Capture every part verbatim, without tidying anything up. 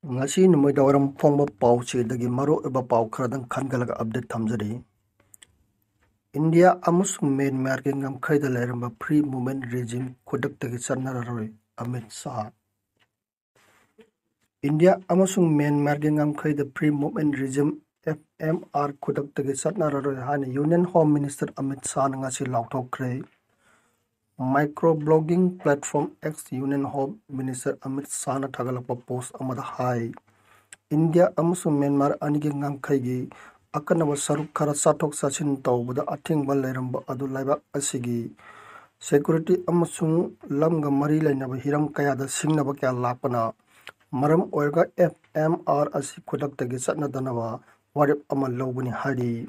ꯉꯁꯤ ꯅꯨꯃꯤꯗꯥꯡꯋꯥꯏꯔꯝ ꯐꯣꯡꯕ ꯄꯥꯎꯆꯦꯗꯒꯤ ꯃꯔꯨꯑꯣꯏꯕ ꯄꯥꯎ ꯈꯔꯗꯪ ꯈꯟꯒꯠꯂꯒ ꯑꯞꯗꯦꯠ ꯊꯝꯖꯔꯤ꯫ ꯏꯟꯗꯤꯌꯥ ꯑꯃꯁꯨꯡ ꯃ꯭ꯌꯥꯟꯃꯥꯔꯒꯤ ꯉꯝꯈꯩꯗ ꯂꯩꯔꯝꯕ ꯐ꯭ꯔꯤ ꯃꯨꯚꯃꯦꯟ ꯔꯤꯖꯤꯝ ꯈꯨꯗꯛꯇꯒꯤ ꯆꯠꯅꯔꯔꯣꯏ, ꯑꯃꯤꯠ ꯁꯥꯍ꯫ ꯏꯟꯗꯤꯌꯥ ꯑꯃꯁꯨꯡ ꯃ꯭ꯌꯥꯟꯃꯥꯔꯒꯤ ꯉꯝꯈꯩꯗ free movement regime, F M R, ꯈꯨꯗꯛꯇꯒꯤ ꯆꯠꯅꯔꯔꯣꯏ ꯍꯥꯏꯅ ꯌꯨꯅꯤꯌꯟ ꯍꯣꯝ ꯃꯤꯅꯤꯁꯇꯔ ꯑꯃꯤꯠ ꯁꯥꯍꯅ ꯉꯁꯤ ꯂꯥꯎꯊꯣꯛꯈ꯭ꯔꯦ꯫ Micro blogging platform X union home minister Amit ꯁꯥꯍꯅ ꯊꯥꯒꯠꯂꯛꯄ ꯄꯣꯁ ꯑꯃꯗ ꯍꯥꯏ, ꯏꯟꯗꯤꯌꯥ ꯑꯃꯁꯨꯡ ꯃ꯭ꯌꯥꯟꯃꯥꯔ ꯑꯅꯤꯒꯤ ꯉꯝꯈꯩꯒꯤ ꯑꯀꯟꯅꯕ ꯁꯔꯨꯛ ꯈꯔ ꯆꯠꯊꯣꯛ ꯆꯠꯁꯤꯟ ꯇꯧꯕꯗ ꯑꯊꯤꯡꯕ ꯂꯩꯔꯝꯕ ꯑꯗꯨ ꯂꯩꯕꯥꯛ ꯑꯁꯤꯒꯤ ꯁꯦꯀ꯭ꯌꯨꯔꯤꯇꯤ ꯑꯃꯁꯨꯡ ꯂꯝꯒ ꯃꯔꯤ ꯂꯩꯅꯕ ꯍꯤꯔꯝ ꯀꯌꯥꯗ ꯁꯤꯡꯅꯕ ꯀꯌꯥ ꯂꯥꯛꯄꯅ ꯃꯔꯝ ꯑꯣꯏꯔꯒ F M R ꯑꯁꯤ ꯈꯨꯗꯛꯇꯒꯤ ꯆꯠꯅꯗꯅꯕ ꯋꯥꯔꯦꯞ ꯑꯃ ꯂꯧꯕꯅꯤ ꯍꯥꯏꯔꯤ꯫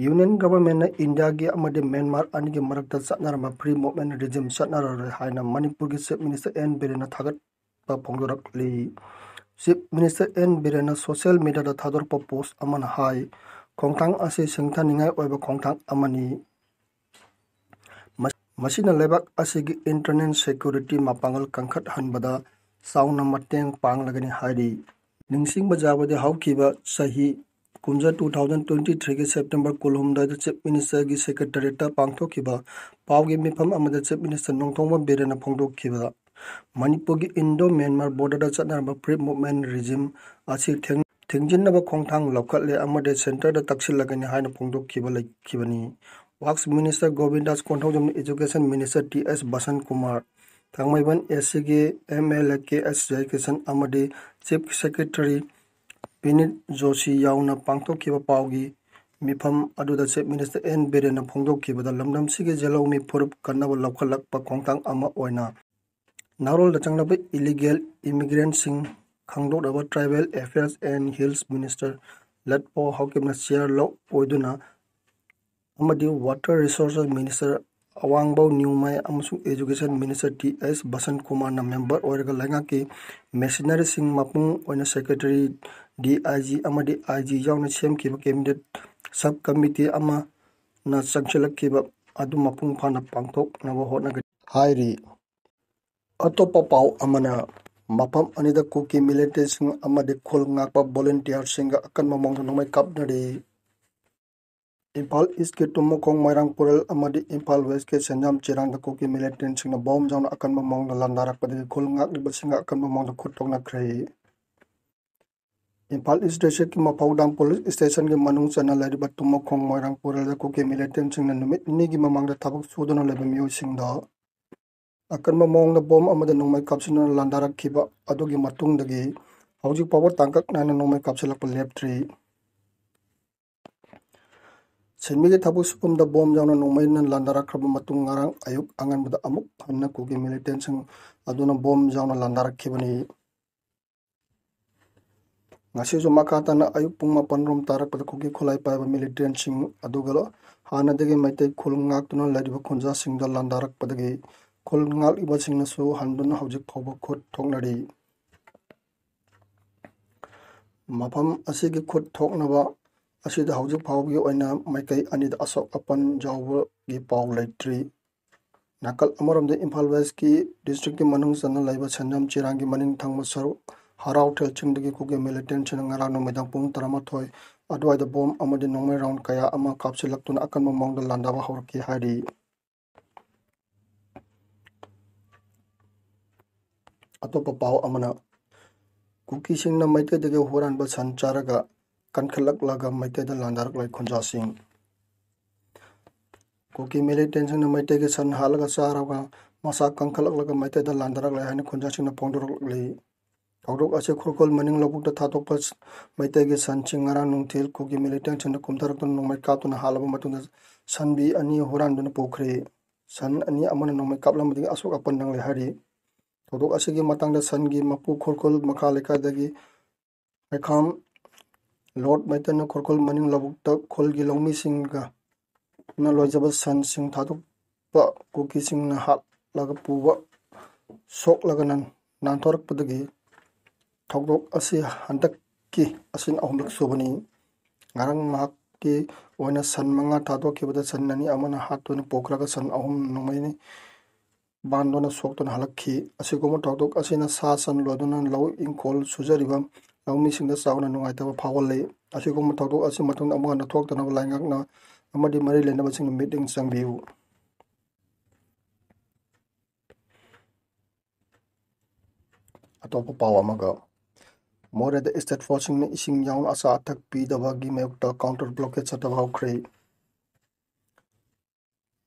ꯌꯨꯅꯤꯌꯟ ꯒꯚꯔꯟꯃꯦꯟꯠꯅ ꯏꯟꯗꯤꯌꯥꯒꯤ ꯑꯃꯗꯤ ꯃ꯭ꯌꯥꯟꯃꯥꯔ ꯑꯅꯤꯒꯤ ꯃꯔꯛꯇ ꯆꯠꯅꯔꯝꯕ ꯐ꯭ꯔꯤ ꯃꯨꯚꯃꯦꯟꯠ ꯔꯤꯖꯤꯝ ꯆꯠꯅꯔꯔꯣꯏ ꯍꯥꯏꯅ ꯃꯅꯤꯄꯨꯔꯒꯤ ꯆꯤꯐ ꯃꯤꯅꯤꯁꯇꯔ ꯑꯦꯟ ꯕꯤꯔꯦꯟꯅ ꯊꯥꯒꯠꯄ ꯐꯣꯡꯗꯣꯔꯛꯂꯤ꯫ ꯆꯤꯐ ꯃꯤꯅꯤꯁꯇꯔ ꯑꯦꯟ ꯕꯤꯔꯦꯟꯅ ꯁꯣꯁꯤꯌꯦꯜ ꯃꯤꯗꯤꯌꯥꯗ ꯊꯥꯗꯣꯔꯛꯄ ꯄꯣꯁ ꯑꯃꯅ ꯍꯥꯏ, ꯈꯣꯡꯊꯥꯡ ꯑꯁꯤ ꯁꯤꯡꯊꯥꯅꯤꯡꯉꯥꯏ ꯑꯣꯏꯕ ꯈꯣꯡꯊꯥꯡ ꯑꯃꯅꯤ꯫ ꯃ-, ꯃꯁꯤꯅ ꯂꯩꯕꯥꯛ ꯑꯁꯤꯒꯤ ꯏꯟꯇꯔꯅꯦꯜ ꯁꯦꯀ꯭ꯌꯨꯔꯤꯇꯤ ꯃꯄꯥꯡꯒꯜ ꯀꯟꯈꯠꯍꯟꯕꯗ ꯆꯥꯎꯅ ꯃꯇꯦꯡ ꯄꯥꯡꯂꯒꯅꯤ ꯍꯥꯏꯔꯤ꯫ ꯅꯤꯡꯁꯤꯡꯕ ꯌꯥꯕꯗꯤ ꯍꯧꯈꯤꯕ ꯆꯍꯤ ꯀꯨꯝꯖꯥ two thousand twenty threeꯒꯤ September ꯀꯨꯟꯍꯨꯝꯗꯣꯏꯗ ꯆꯤꯐ ꯃꯤꯅꯤꯁꯇꯔꯒꯤ ꯁꯦꯀ꯭ꯔꯦꯇꯔꯤꯌꯦꯠꯇ ꯄꯥꯡꯊꯣꯛꯈꯤꯕ ꯄꯥꯎꯒꯤ ꯃꯤꯐꯝ ꯑꯃꯗ ꯆꯤꯐ ꯃꯤꯅꯤꯁꯇꯔ ꯅꯣꯡꯊꯣꯝꯕꯝ ꯕꯤꯔꯦꯟꯅ ꯐꯣꯡꯗꯣꯛꯈꯤꯕꯗ, ꯃꯅꯤꯄꯨꯔꯒꯤ ꯏꯟꯗꯣ ꯃ꯭ꯌꯥꯟꯃꯥꯔ ꯕꯣꯔꯗꯔꯗ ꯆꯠꯅꯔꯝꯕ ꯐ꯭ꯔꯤ ꯃꯨꯚꯃꯦꯟꯠ ꯔꯤꯖꯤꯝ ꯑꯁꯤ ꯊꯦꯡ-, ꯊꯤꯡꯖꯤꯟꯅꯕ ꯈꯣꯡꯊꯥꯡ ꯂꯧꯈꯠꯂꯦ ꯑꯃꯗꯤ ꯁꯦꯟꯇꯔꯗ ꯇꯛꯁꯤꯜꯂꯒꯅꯤ ꯍꯥꯏꯅ ꯐꯣꯡꯗꯣꯛꯈꯤꯕ ꯂꯩꯈꯤꯕꯅꯤ꯫ ꯋꯥꯛꯁ ꯃꯤꯅꯤꯁꯇꯔ ꯒꯣꯕꯤꯟꯗꯥꯁ ꯀꯣꯟꯊꯧꯖꯝꯅ education minister T S Basant Kumar, Thangmeiban S ꯁꯤꯒꯤ ꯑꯦꯝ ꯑꯦꯜ ꯑꯦ ꯀꯦ ꯑꯦꯁ ꯖꯌꯀꯤꯁꯟ ꯑꯃꯗꯤ ꯆꯤꯐ ꯁꯦꯀ꯭ꯔꯦꯇꯔꯤ ꯕꯤꯅꯤꯠ ꯖꯣꯁꯤ ꯌꯥꯎꯅ ꯄꯥꯡꯊꯣꯛꯈꯤꯕ ꯄꯥꯎꯒꯤ ꯃꯤꯐꯝ ꯑꯗꯨꯗ ꯆꯤꯐ ꯃꯤꯅꯤꯁꯇꯔ ꯑꯦꯟ ꯕꯤꯔꯦꯟꯅ ꯐꯣꯡꯗꯣꯛꯈꯤꯕꯗ, ꯂꯝꯗꯝꯁꯤꯒꯤ ꯖꯦꯜꯍꯧꯃꯤ ꯐꯨꯔꯨꯞ ꯀꯟꯅꯕ ꯂꯧꯈꯠꯂꯛꯄ ꯈꯣꯡꯊꯥꯡ ꯑꯃ ꯑꯣꯏꯅ ꯅꯥꯔꯣꯜꯗ ꯆꯪꯂꯛꯄ ꯏꯂꯤꯒꯦꯜ ꯏꯃꯤꯒ꯭ꯔꯦꯟꯠꯁꯤꯡ ꯈꯪꯗꯣꯛꯅꯕ tribal affairs and hills minister Letpao ꯍꯥꯎꯀꯤꯞꯅ ꯆꯤꯌꯔ ꯂꯧ ꯑꯣꯏꯗꯨꯅ ꯑꯃꯗꯤ water resources minister Awangbow Newmai ꯑꯃꯁꯨꯡ education minister T S Basant ꯀꯨꯃꯥꯔꯅ ꯃꯦꯝꯕꯔ ꯑꯣꯏꯔꯒ ꯂꯩꯉꯥꯛꯀꯤ ꯃꯤꯁꯅꯔꯤꯁꯤꯡ ꯃꯄꯨꯡ ꯑꯣꯏꯅ ꯁꯦꯀ꯭ꯔꯦꯇꯔꯤ, ꯗꯤ ꯑꯥꯏ ꯖꯤ ꯑꯃꯗꯤ ꯑꯥꯏ ꯖꯤ ꯌꯥꯎꯅ ꯁꯦꯝꯈꯤꯕ ꯀꯦꯕꯤꯅꯦꯠ ꯁꯕ ꯀꯃꯤꯇꯤ ꯑꯃꯅ ꯆꯪꯁꯤꯜꯂꯛꯈꯤꯕ ꯑꯗꯨ ꯃꯄꯨꯡ ꯐꯥꯅ ꯄꯥꯡꯊꯣꯛꯅꯕ ꯍꯣꯠꯅꯒꯅꯤ ꯍꯥꯏꯔꯤ꯫ ꯑꯇꯣꯞꯄ ꯄꯥꯎ ꯑꯃꯅ, ꯃꯐꯝ ꯑꯅꯤꯗ ꯀꯨꯀꯤ ꯃꯤꯂꯤꯇꯦꯟꯁꯤꯡ ꯑꯃꯗꯤ ꯈꯨꯜ ꯉꯥꯛꯄ ꯚꯣꯂꯨꯟꯇꯤꯌꯔꯁꯤꯡꯒ ꯑꯀꯟꯕ ꯃꯑꯣꯡꯗ ꯅꯣꯡꯃꯩ ꯀꯥꯞꯅꯔꯤ꯫ ꯏꯝꯐꯥꯜ ꯏꯁꯀꯤ ꯇꯨꯝꯃꯈꯣꯡ ꯃꯣꯏꯔꯥꯡ ꯄꯨꯔꯦꯜ ꯑꯃꯗꯤ ꯏꯝꯐꯥꯜ ꯋꯦꯁꯀꯤ ꯁꯦꯟꯖꯥꯝ ꯆꯤꯔꯥꯡꯗ ꯀꯨꯀꯤ ꯃꯤꯂꯤꯇꯦꯟꯁꯤꯡꯅ ꯕꯣꯝ ꯌꯥꯎꯅ ꯑꯀꯟꯕ ꯃꯑꯣꯡꯗ ꯂꯥꯟꯗꯥꯔꯛꯄꯗꯒꯤ ꯈꯨꯜ ꯉꯥꯛꯂꯤꯕꯁꯤꯡꯒ ꯑꯀꯟꯕ ꯃꯑꯣꯡꯗ ꯈꯨꯠ ꯊꯣꯛꯅꯈ꯭ꯔꯦ꯫ ꯏꯝꯐꯥꯜ ꯏꯁ ꯗꯤꯁꯇ꯭ꯔꯤꯛꯀꯤ ꯃꯐꯧꯗꯥꯝ ꯄꯨꯂꯤꯁ ꯁ꯭ꯇꯦꯁꯟꯒꯤ ꯃꯅꯨꯡ ꯆꯟꯅ ꯂꯩꯔꯤꯕ ꯇꯨꯝꯃꯈꯣꯡ ꯃꯣꯏꯔꯥꯡ ꯄꯨꯔꯦꯜꯗ ꯀꯨꯀꯤ ꯃꯤꯂꯤꯇꯦꯟꯁꯤꯡꯅ ꯅꯨꯃꯤꯠ ꯅꯤꯅꯤꯒꯤ ꯃꯃꯥꯡꯗ ꯊꯕꯛ ꯁꯨꯗꯨꯅ ꯂꯩꯕ ꯃꯤꯑꯣꯏꯁꯤꯡꯗ ꯑꯀꯟꯕ ꯃꯑꯣꯡꯗ ꯕꯣꯝ ꯑꯃꯗꯤ ꯅꯣꯡꯃꯩ ꯀꯥꯞꯁꯤꯟꯗꯨꯅ ꯂꯥꯟꯗꯥꯔꯛꯈꯤꯕ ꯑꯗꯨꯒꯤ ꯃꯇꯨꯡꯗꯒꯤ ꯍꯧꯖꯤꯛ ꯐꯥꯎꯕ ꯇꯥꯡꯀꯛ ꯅꯥꯏꯅ ꯅꯣꯡꯃꯩ ꯀꯥꯞꯁꯤꯜꯂꯛꯄ ꯂꯦꯞꯇ꯭ꯔꯤ꯫ ꯁꯤꯟꯃꯤꯒꯤ ꯊꯕꯛ ꯁꯨꯐꯝꯗ ꯕꯣꯝ ꯌꯥꯎꯅ ꯅꯣꯡꯃꯩꯅ ꯂꯥꯟꯗꯥꯔꯛꯈ꯭ꯔꯕ ꯃꯇꯨꯡ ꯉꯔꯥꯡ ꯑꯌꯨꯛ ꯑꯉꯟꯕꯗ ꯑꯃꯨꯛ ꯍꯟꯅ ꯀꯨꯀꯤ ꯃꯤꯂꯤꯇꯦꯟꯁꯤꯡ ꯑꯗꯨꯅ ꯕꯣꯝ ꯌꯥꯎꯅ ꯂꯥꯟꯗꯥꯔꯛꯈꯤꯕꯅꯤ꯫ ꯉꯁꯤꯁꯨ ꯃꯈꯥ ꯇꯥꯅ ꯑꯌꯨꯛ ꯄꯨꯡ ꯃꯥꯄꯟ ꯔꯣꯝ ꯇꯥꯔꯛꯄꯗ ꯀꯨꯀꯤ ꯈꯨꯠꯂꯥꯏ ꯄꯥꯏꯕ ꯃꯤꯂꯤꯇꯦꯟꯁꯤꯡ ꯑꯗꯨꯒ ꯍꯥꯟꯅꯗꯒꯤ ꯃꯩꯇꯩ ꯈꯨꯜ ꯉꯥꯛꯇꯨꯅ ꯂꯩꯔꯤꯕ ꯈꯨꯟꯖꯥꯁꯤꯡꯗ ꯂꯥꯟꯗꯥꯔꯛꯄꯗꯒꯤ ꯈꯨꯜ ꯉꯥꯛꯂꯤꯕꯁꯤꯡꯅꯁꯨ ꯍꯟꯗꯨꯅ ꯍꯧꯖꯤꯛ ꯐꯥꯎꯕ ꯈꯨꯠ ꯊꯣꯛꯅꯔꯤ꯫ ꯃꯐꯝ ꯑꯁꯤꯒꯤ ꯈꯨꯠ ꯊꯣꯛꯅꯕ ꯑꯁꯤꯗ ꯍꯧꯖꯤꯛ ꯐꯥꯎꯕꯒꯤ ꯑꯣꯏꯅ ꯃꯥꯏꯀꯩ ꯑꯅꯤꯗ ꯑꯁꯣꯛ ꯑꯄꯟ ꯌꯥꯎꯕꯒꯤ ꯄꯥꯎ ꯂꯩꯇ꯭ꯔꯤ꯫ ꯅꯥꯀꯜ ꯑꯃꯔꯣꯝꯗ ꯏꯝꯐꯥꯜ ꯋꯦꯁꯀꯤ ꯗꯤꯁꯇ꯭ꯔꯤꯛꯀꯤ ꯃꯅꯨꯡ ꯆꯟꯅ ꯂꯩꯕ ꯁꯦꯟꯖꯥꯝ ꯆꯤꯔꯥꯡꯒꯤ ꯃꯅꯤꯡ ꯊꯪꯕ ꯁꯔꯨꯛ ꯍꯔꯥꯎ ꯊꯦꯜ ꯆꯤꯡꯗꯒꯤ ꯀꯨꯀꯤ ꯃꯤꯂꯤꯇꯦꯟꯁꯤꯡꯅ ꯉꯔꯥꯡ ꯅꯨꯃꯤꯗꯥꯡ ꯄꯨꯡ ꯇꯔꯥꯃꯥꯊꯣꯏ ꯑꯗꯨꯋꯥꯏꯗ ꯕꯣꯝ ꯑꯃꯗꯤ ꯅꯣꯡꯃꯩ ꯔꯥꯎꯟ ꯀꯌꯥ ꯑꯃ ꯀꯥꯞꯁꯤꯜꯂꯛꯇꯨꯅ ꯑꯀꯟꯕ ꯃꯑꯣꯡꯗ ꯂꯥꯟꯗꯥꯕ ꯍꯧꯔꯛꯈꯤ ꯍꯥꯏꯔꯤ꯫ ꯑꯇꯣꯞꯄ ꯄꯥꯎ ꯑꯃꯅ, ꯀꯨꯀꯤꯁꯤꯡꯅ ꯃꯩꯇꯩꯗꯒꯤ ꯍꯨꯔꯥꯟꯕ ꯁꯟ ꯆꯥꯔꯒ ꯀꯟꯈꯠꯂꯛꯂꯒ ꯃꯩꯇꯩꯗ ꯂꯥꯟꯗꯥꯔꯛꯂꯦ ꯈꯨꯟꯖꯥꯁꯤꯡ꯫ ꯀꯨꯀꯤ ꯃꯤꯂꯤꯇꯦꯟꯁꯤꯡꯅ ꯃꯩꯇꯩꯒꯤ ꯁꯟ ꯍꯥꯠꯂꯒ ꯆꯥꯔꯒ ꯃꯁꯥ ꯀꯟꯈꯠꯂꯛꯂꯒ ꯃꯩꯇꯩꯗ ꯂꯥꯟꯗꯥꯔꯛꯂꯦ ꯍꯥꯏꯅ ꯈꯨꯟꯖꯥꯁꯤꯡꯅ ꯐꯣꯡꯗꯣꯔꯛꯂꯤ꯫ ꯊꯧꯗꯣꯛ ꯑꯁꯤ ꯈꯨꯔꯈꯨꯜ ꯃꯅꯤꯡ ꯂꯧꯕꯨꯛꯇ ꯊꯥꯗꯣꯛꯄ ꯃꯩꯇꯩꯒꯤ ꯁꯟꯁꯤꯡ ꯉꯔꯥꯡ ꯅꯨꯡꯊꯤꯜ ꯀꯨꯀꯤ ꯃꯤꯂꯤꯇꯦꯟꯁꯤꯡꯅ ꯀꯨꯝꯊꯔꯛꯇꯨꯅ ꯅꯣꯡꯃꯩ ꯀꯥꯞꯇꯨꯅ ꯍꯥꯠꯂꯕ ꯃꯇꯨꯡꯗ ꯁꯟꯕꯤ ꯑꯅꯤ ꯍꯨꯔꯥꯟꯗꯨꯅ ꯄꯨꯈ꯭ꯔꯦ꯫ ꯁꯟ ꯑꯅꯤ ꯑꯃꯅ ꯅꯣꯡꯃꯩ ꯀꯥꯞꯂꯝꯕꯗꯒꯤ ꯑꯁꯣꯛ ꯑꯄꯟ ꯅꯪꯂꯦ ꯍꯥꯏꯔꯤ꯫ ꯊꯧꯗꯣꯛ ꯑꯁꯤꯒꯤ ꯃꯇꯥꯡꯗ ꯁꯟꯒꯤ ꯃꯄꯨ ꯈꯨꯔꯈꯨꯜ ꯃꯈꯥ ꯂꯩꯀꯥꯏꯗꯒꯤ ꯃꯩꯈꯥꯝ ꯂꯣꯔꯗ ꯃꯩꯇꯩꯅ ꯈꯨꯔꯈꯨꯜ ꯃꯅꯤꯡ ꯂꯧꯕꯨꯛꯇ ꯈꯨꯜꯒꯤ ꯂꯧꯃꯤꯁꯤꯡꯒ ꯅ ꯂꯣꯏꯖꯕ ꯁꯟꯁꯤꯡ ꯊꯥꯗꯣꯛꯄ ꯀꯨꯀꯤꯁꯤꯡꯅ ꯍꯥꯠꯂꯒ ꯄꯨꯕ ꯁꯣꯛꯂꯒ ꯅꯥꯟ-, ꯅꯥꯟꯊꯣꯔꯛꯄꯗꯒꯤ ꯊꯧꯗꯣꯛ ꯑꯁꯤ ꯍꯟꯗꯛꯀꯤ ꯑꯁꯤꯅ ꯑꯍꯨꯝꯂꯛ ꯁꯨꯕꯅꯤ꯫ ꯉꯔꯥꯡ ꯃꯍꯥꯛꯀꯤ ꯑꯣꯏꯅ ꯁꯟ ꯃꯉꯥ ꯊꯥꯗꯣꯛꯈꯤꯕꯗ ꯁꯟ ꯑꯅꯤ ꯑꯃꯅ ꯍꯥꯠꯇꯨꯅ ꯄꯨꯈ꯭ꯔꯒ ꯁꯟ ꯑꯍꯨꯝ ꯅꯣꯡꯃꯩꯅꯤ ꯕꯥꯟꯗꯨꯅ ꯁꯣꯛꯇꯨꯅ ꯍꯜꯂꯛꯈꯤ꯫ ꯑꯁꯤꯒꯨꯝꯕ ꯊꯧꯗꯣꯛ ꯑꯁꯤꯅ ꯁꯥ ꯁꯟ ꯂꯣꯏꯗꯨꯅ ꯂꯧ ꯏꯪꯈꯣꯜ ꯁꯨꯖꯔꯤꯕ ꯂꯧꯃꯤꯁꯤꯡꯗ ꯆꯥꯎꯅ ꯅꯨꯡꯉꯥꯏꯇꯕ ꯐꯥꯎꯍꯜꯂꯤ꯫ ꯑꯁꯤꯒꯨꯝꯕ ꯊꯧꯗꯣꯛ ꯑꯁꯤ ꯃꯇꯨꯡꯗ ꯑꯃꯨꯛ ꯍꯟꯅ ꯊꯣꯛꯇꯅꯕ ꯂꯩꯉꯥꯛꯅ ꯑꯃꯗꯤ ꯃꯔꯤ ꯂꯩꯅꯕꯁꯤꯡꯅ ꯃꯤꯠꯌꯦꯡ ꯆꯪꯕꯤꯌꯨ꯫ ꯑꯇꯣꯞꯄ ꯄꯥꯎ ꯑꯃꯒ, ꯃꯣꯔꯦꯗ state forceꯁꯤꯡꯅ ꯏꯁꯤꯡ ꯌꯥꯎꯅ ꯑꯆꯥ ꯑꯊꯛ ꯄꯤꯗꯕꯒꯤ ꯃꯥꯌꯣꯛꯇ counter blockade ꯆꯠꯊꯕ ꯍꯧꯈ꯭ꯔꯦ꯫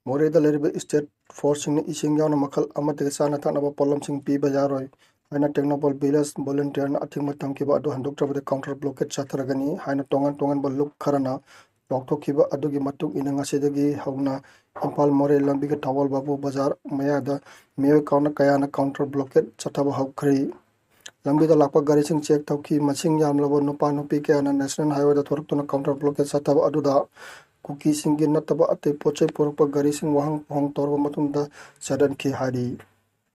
ꯃꯣꯔꯦꯗ ꯂꯩꯔꯤꯕ state forceꯁꯤꯡꯅ ꯏꯁꯤꯡ ꯌꯥꯎꯅ ꯃꯈꯜ ꯑꯃꯠꯇꯒꯤ ꯆꯥꯅ ꯊꯛꯅꯕ ꯄꯣꯠꯂꯝꯁꯤꯡ ꯄꯤꯕ ꯌꯥꯔꯣꯏ ꯍꯥꯏꯅ ꯇꯦꯡꯅꯧꯄꯜ village volunteerꯅ ꯑꯊꯤꯡꯕ ꯊꯝꯈꯤꯕ ꯑꯗꯨ ꯍꯟꯗꯣꯛꯇ꯭ꯔꯕꯗꯤ counter blockade ꯆꯠꯊꯔꯒꯅꯤ ꯍꯥꯏꯅ ꯇꯣꯉꯥꯟ ꯇꯣꯉꯥꯟꯕ ꯂꯨꯞ ꯈꯔꯅ ꯂꯥꯎꯊꯣꯛꯈꯤꯕ ꯑꯗꯨꯒꯤ ꯃꯇꯨꯡ ꯏꯟꯅ ꯉꯁꯤꯗꯒꯤ ꯍꯧꯅ ꯏꯝꯐꯥꯜ ꯃꯣꯔꯦ ꯂꯝꯕꯤꯒꯤ ꯊꯧꯕꯥꯜ ꯕꯥꯕꯨ ꯕꯖꯥꯔ ꯃꯌꯥꯗ ꯃꯤꯑꯣꯏ ꯀꯥꯡꯂꯨꯞ ꯀꯌꯥꯅ counter blockade ꯆꯠꯊꯕ ꯍꯧꯈ꯭ꯔꯦ꯫ ꯂꯝꯕꯤꯗ ꯂꯥꯛꯄ ꯒꯥꯔꯤꯁꯤꯡ check ꯇꯧꯈꯤ꯫ ꯃꯁꯤꯡ ꯌꯥꯝꯂꯕ ꯅꯨꯄꯥ ꯅꯨꯄꯤ ꯀꯌꯥꯅ national highwayꯗ ꯊꯣꯔꯛꯇꯨꯅ counter blockade ꯆꯠꯊꯕ ꯑꯗꯨꯗ ꯀꯨꯀꯤꯁꯤꯡꯒꯤ ꯅꯠꯇꯕ ꯑꯇꯩ ꯄꯣꯠ ꯆꯩ ꯄꯨꯔꯛꯄ ꯒꯥꯔꯤꯁꯤꯡ ꯋꯥꯍꯪ ꯄꯨꯍꯪ ꯇꯧꯔꯕ ꯃꯇꯨꯡꯗ ꯆꯠꯍꯟꯈꯤ ꯍꯥꯏꯔꯤ꯫